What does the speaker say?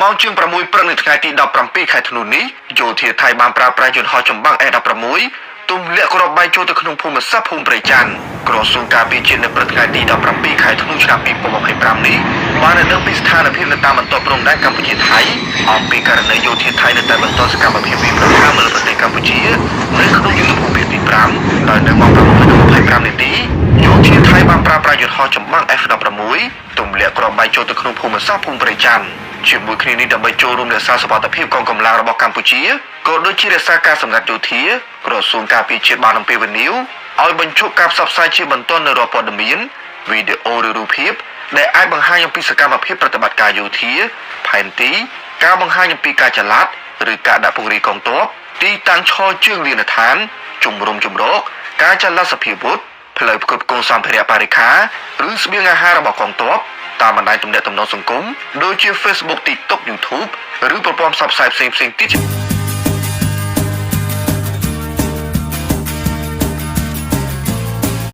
ម៉ោងជាង6ព្រឹកនៅថ្ងៃទី17ខែធ្នូនេះយោធាថៃបានប្រើប្រាស់យន្តហោះចម្បាំង F-16 ទម្លាក់គ្រាប់បែកចូលទៅក្នុងភូមិសាស្ត្រភូមិព្រៃច័ន្ទក្រសួងការពារជាតិនៅព្រឹកថ្ងៃទី17ខែធ្នូឆ្នាំ2025នេះបានឲ្យដឹងពីស្ថានភាពនៅតាមបន្ទាត់ព្រំដែនកម្ពុជាថៃអំពីករណីយោធាថៃនៅតែបន្តសកម្មភាពវាយប្រហារមកលើប្រទេសកម្ពុជានៅក្នុងយុទ្ធភូមិភាគទី5ដោយនៅម៉ោង6:25នាទីយោធាថៃបានប្រើប្រាស់យន្តហោះចម្បាំង F-16 ទម្លាក់គ្រាប់បែកចូលទៅក្នុងភូមិសាស្ត្រភូមិព្រៃច័ន្ទជាមួយគ្នានេះដើម្បីចូលរួមរក្សាសុវត្ថិភាពកងកម្លាំងរបស់កម្ពុជាក៏ដូចជារក្សាការសម្ងាត់យោធាក្រសួងការពារជាតិបានអំពាវនាវឲ្យបញ្ឈប់ការផ្សព្វផ្សាយជាបន្ទាន់នូវរាល់ព័ត៌មានវីដេអូឬរូបភាពដែលអាចបង្ហាញអំពីសកម្មភាពប្រតិបត្តិការយោធាផែនទីការបង្ហាញអំពីការចល័តឬការដាក់ពង្រាយកងទ័ពទីតាំងឈរជើងលៀនដ្ឋានជំរំជំរកការចល័តសភាវុធផ្លូវផ្គត់ផ្គង់សម្ភារៈបរិក្ខារឬស្បៀងអាហាររបស់កងទ័ពតាមបណ្ដាញទំនាក់ទំនងសង្គមដូចជា Facebook, TikTok, YouTube ឬប្រព័ន្ធផ្សព្វផ្សាយផ្សេងៗទៀត។